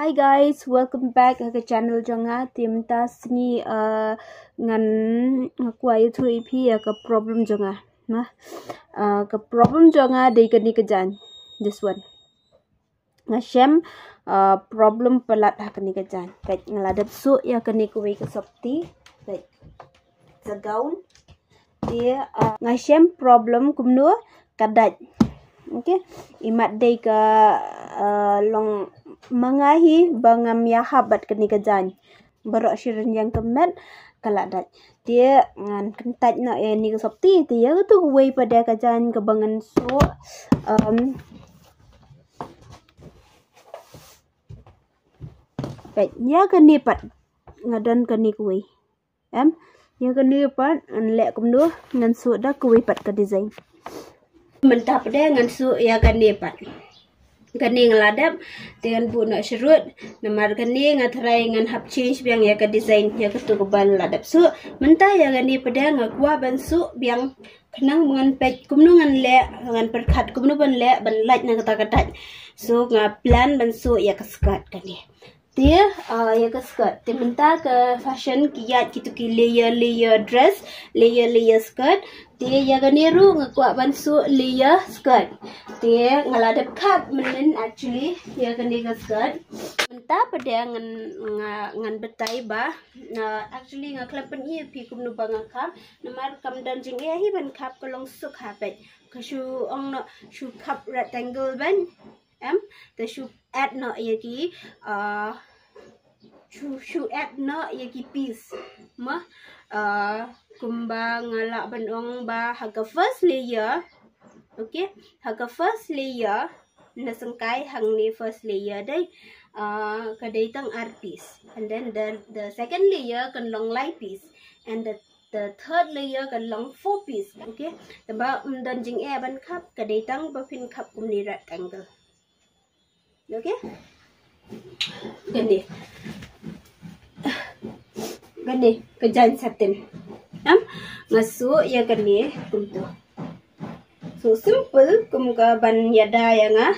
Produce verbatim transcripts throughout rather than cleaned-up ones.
Hi guys, welcome back ha ka channel jong nga. Te mynta sngi, uh, ngan, nga kwah ïathuh ïa phi ïa ka problem jong nga. Nah, uh, ka problem jong nga dei kane ka jaiñ. This one. Nga shem, uh, problem palat ha kane ka jaiñ. Peit, nga la dep suh ïa kane kawei ka sopti. Peit, it's a gown. Te, uh, nga shem problem kumno ka dait. Okay. Imat dei ka, uh, long ma nga hi ba ngam ïahap bad kane ka jaiñ. Baroh shi rynïeng ka met ka la dait. Te ngan kyntait noh ïa kane ka sopti. Te ïa katu kawei pat de ka jaiñ kaba ngan suh, um, peit, ïa kane pat nga don kane kawei. Em, ïa kane pat ngan leh kumno, ngan suh da kawei pat ka design. Mynta pat de ngan suh ïa kane pat. Kane nga la dep, te ngan buh noh sharud. Namar kane nga tharai ngan hap change biang ïa ka design ïa katu kaba la dep suh. Mynta ïa kane pat de nga kwah ban suh biang, khnang ba ngan peit kumno ngan leh, ngan pyrkhat kumno ban leh ban lait na kata ka dait. So nga plan ban suh ïa ka skirt kane. Te, uh, ïa ka skirt. Te mynta ka fashion ki ïaid kito ki layer, layer dress, layer, layer skirt. Te ïa kane ruh nga kwah ban suh layer skirt. Te nga la dep khap mynnin actually ïa kane ka skirt. Mynta pat de ngan, nga, ngan batai ba, uh, actually nga khlem pyni ïa phi kumno ba nga khap. Namar kam don jingeh hi ban khap ka long suk ha peit. Ka shu ong noh shu khap rectangle ban. Em, te shu add noh ïa ki, uh, shu, shu add noh ïa ki piece. Mo, uh, kumba nga lah ban ong ba ha ka first layer. Okay, ha ka first layer, na sngewsih hangne first layer dei, uh, ka dei tang ar piece. And then the, the second layer kan long lai piece. And the, the third layer kan long four piece. Okay, te ba ym don jingeh ban khap, ka dei tang ba phin khap kumne rectangle. Okay? Kane. Kane, ka jaiñ satin. Em, nga suh ïa kane kumto. So simple, kum ka ban ïada ïa nga.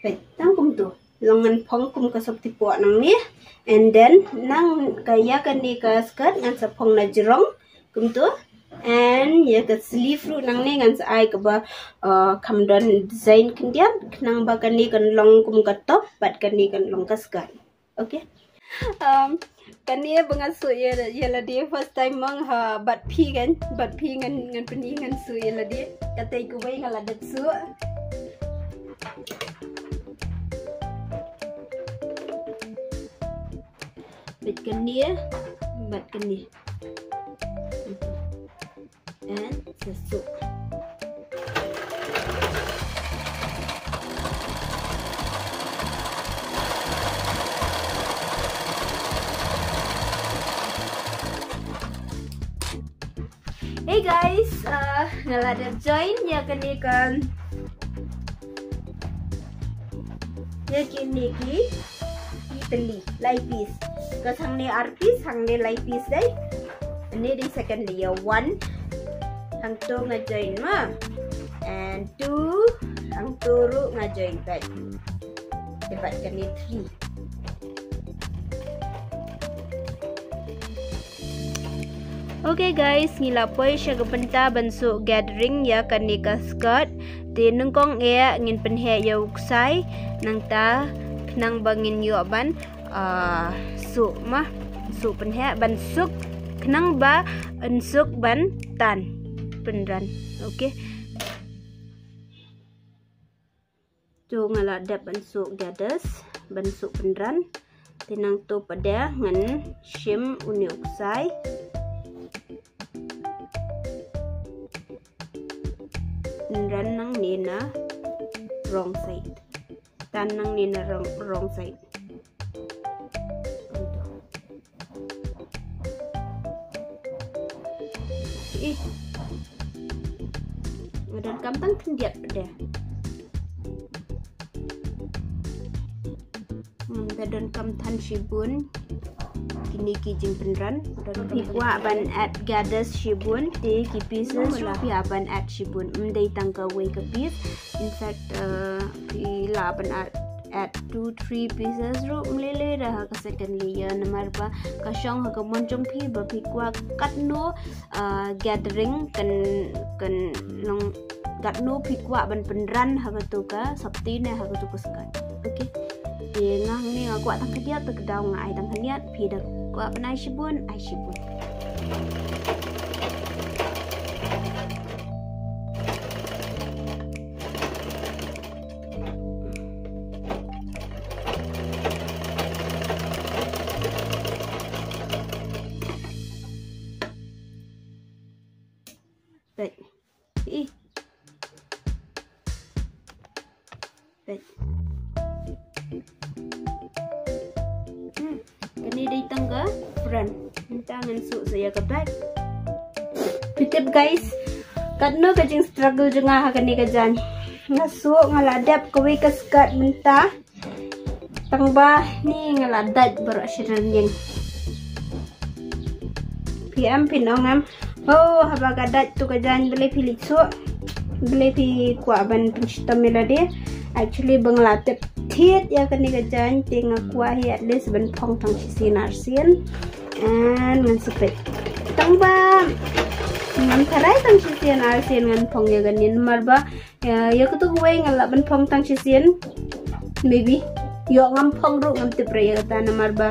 Peit, tang kumto. Long ngan phong kum ka sopti poh nangne. And then, nang ka ïa kane ka skirt, ngan sa phong na jrong. Kumto. And ïa ka sleeve ruh nangne ngan sa ai kaba, uh, kham don design khyndiat, khnang ba kane kan long kum ka top, bad kane kan long ka skirt. Okay. Um, kane ba nga suh ïa, ïa lade first time mo ha, bad phi kan, bad phi ngan, ngan pyni ngan suh ïa lade. Katei kawei nga la dep suh. Bad kane, bad kane. And sa suh. Hey guys, uh, nga la dep join ïa kane ka, ïa kine ki, ki tylli, lai piece. Ka hangne ar piece, hangne lai piece dei. Hangne dei second layer, one. Hangto nga join mo. And two, hangto ruh nga join bad. Te bad kane three. Okay guys, ngi la poi sha ka bynta ban suh gathering ïa kane ka skirt. Te nyngkong eh ngin pynheh ïa u ksai, nangta khnang ba ngin ïoh ban, ah, suh mo, suh pynheh ban suk, khnang ba yn suk ban tan pynran. Okay. To nga la dep ban suh gathers, ban suh pynran. Te nangto pat de ngan shim une u ksai. Pynran nangne na wrong side. Tan nangne na wrong, wrong side. Ih. Nga donkam tang khyndiat pat de. Nga donkam than shibun kine ki jingpynran. Phi kwah ban add gathers shibun, te ki pieces ruh phi hap ban add shibun. Ym dei tang kawei ka piece. In fact, uh, phi lah ban add add two three pieces ruh mlele da ha ka second layer, namar ba ka shong ha ka mon jong phi ba phi kwah katno, ah, gathering kan, kan long katno phi kwah ban pynran ha katu ka sopti ne ha katu ka skirt. Okay. Te nga hangne nga kwah tang khyndiat, te ka daw nga ai tang khyndiat, phi da kwah ban ai shibun, ai shibun. Peit. Ih. Peit. Hmm. Kane dei tang ka front. Mynta ngan suh sa ïa ka back. Phi tip guys, katno ka jing struggle jong nga ha kane ka jaiñ. Nga suh, nga la dep kawei ka skirt mynta. Tang ba ni nga la dait baroh shi rynïeng. Phi em, phin ong em, oh, haba ka dait tu ka jaiñ balei phi leit suh, balei phi kwah ban pynshitom ïa lade. Actually ba nga la tip thied ïa kane ka jaiñ te nga kwah hi at least ban phong tang shisien arsien. And ngan sa peit. Tang ba ngam tharai tang shisien arsien ngan phong ïa kane, namar ba ïa, ïa katu kawei nga lah ban phong tang shisien. Maybe. Ïoh ngam phong ruh ngam tip re ïa kata namar ba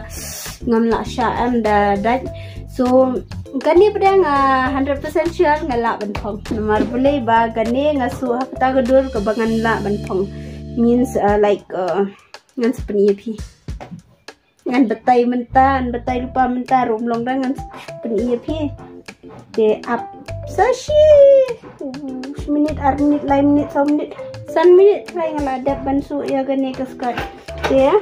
ngam lah shah em da dait. So kane pat nga hundred percent sure nga lah ban phong. Namar balei ba kane nga suh ha kata ka dur kaba ngan lah ban phong. Means, uh, like, uh, ngan sa pyni ïa phi. Ngan batai mynta, ngan batai lypa mynta, ruh ym long, dang ngan pyni ïa phi. Te ap sa shi, uh, shi minit, ar minit, lai minit, saw minit, san minit trai nga la dep ban suh ïa kane ka skirt. Te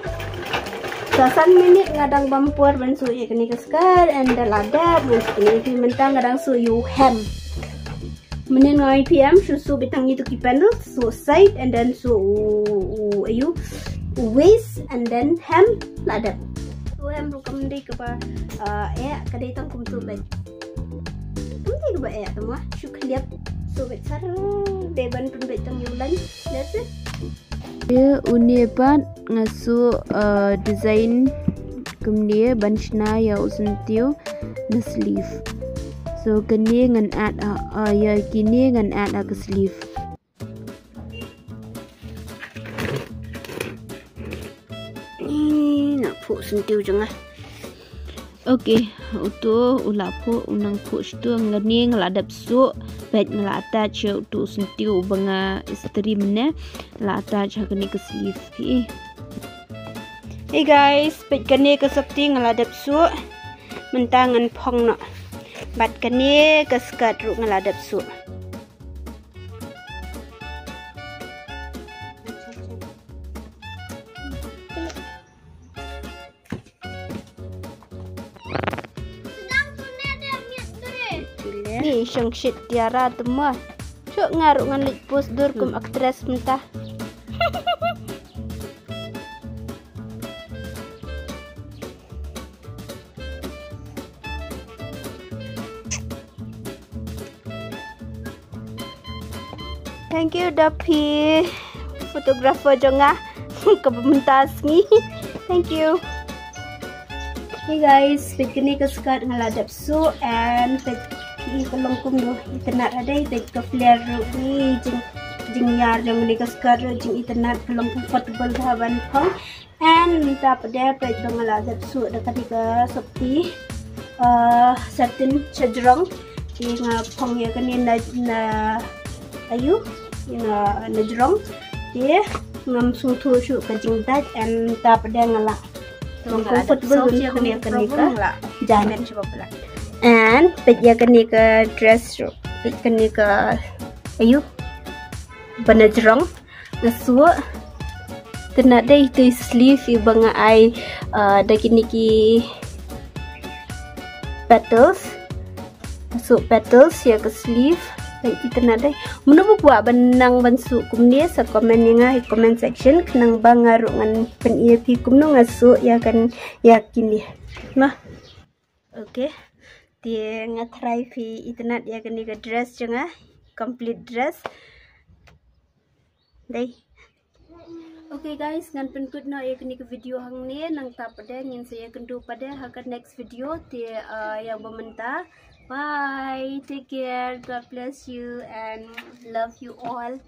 sa san minit nga dang bam por ban suh ïa kane ka skirt, and da la dep ngan pyni ïa phi mynta nga dang suh ïa u hem. Mynnin nga ong ïa phi em, shu suh beit tang ïa tu ki panel, suh side and then suh u, u, ayu, u waist and then hem, la dep. Suh hem ruh kam dei kaba, ah, eh, ka dei tang kumtu beit. Kam dei kaba eh tang ma, shu khliap, suh beit sar, dei ban pynbeit tang ïa u line, that's it. Te une pat nga suh, uh, design kumne ban shna ïa u syntiew na sleeve. So kane ngan add, uh, uh, ïa kine ngan add ha ka sleeve. Ni na phuh syntiew jong nga. Okay, utu u la phuh, u nang phuh shitu, nga ni nga la dep suh, peit nga la attach ïa utu u syntiew uba nga istri mynne, la attach ha kane ka sleeve phi. Hey guys, peit kane ka sopti nga la dep suh, mynta ngan phong noh. Bad kane ka skirt ruh nga la dep suh. Ni shong shit tiara tu mo. Chuk nga ruh ngan leit post dur kum actress mynta. Thank you da phi photographer jong nga. Kaba mynta sngi. Thank you. Hey guys, peit kane ka skirt nga la dep suh and peit ka long kumno, itynnad ade, peit ka flare ruh, i jing, jingïar jong kane ka skirt ruh jingitynnad, ka long comfortable da ban phong. And mynta pat de peit ba nga la dep suh da kane ka sopti, uh, satin shajrong. Te nga phong ïa kane na, na ayu, na, na jrong. Te ngam sngewthuh shuh ka jingdait and mynta pat de nga la, nga la comfortable ban phong ïa kane ka jaiñ. And peit ïa kane ka dress ruh. Peit kane ka ayu ba na jrong. Nga suh. Itynnad de ito i sleeve iba nga ai, uh, da kine ki petals. Nga suh petals ïa ka sleeve. Peit, itynnad de. Mano ba kwah ban nang ban suh kumne sa comment ïa nga ha comment section. Khnang ba nga ruh ngan pyni ïa phi kumno nga suh ïa kan, ïa kine. Nah. Okay. Te nga try phi itynnad ïa kane ka dress jong nga. Complete dress. Dei. Okay guys, ngan pynkut noh ïa kane ka video hangne, nangta pat de ngin sa ïakynduh pat de ha ka next video te, uh, ïa ba mynta. Bye, take care, God bless you and love you all.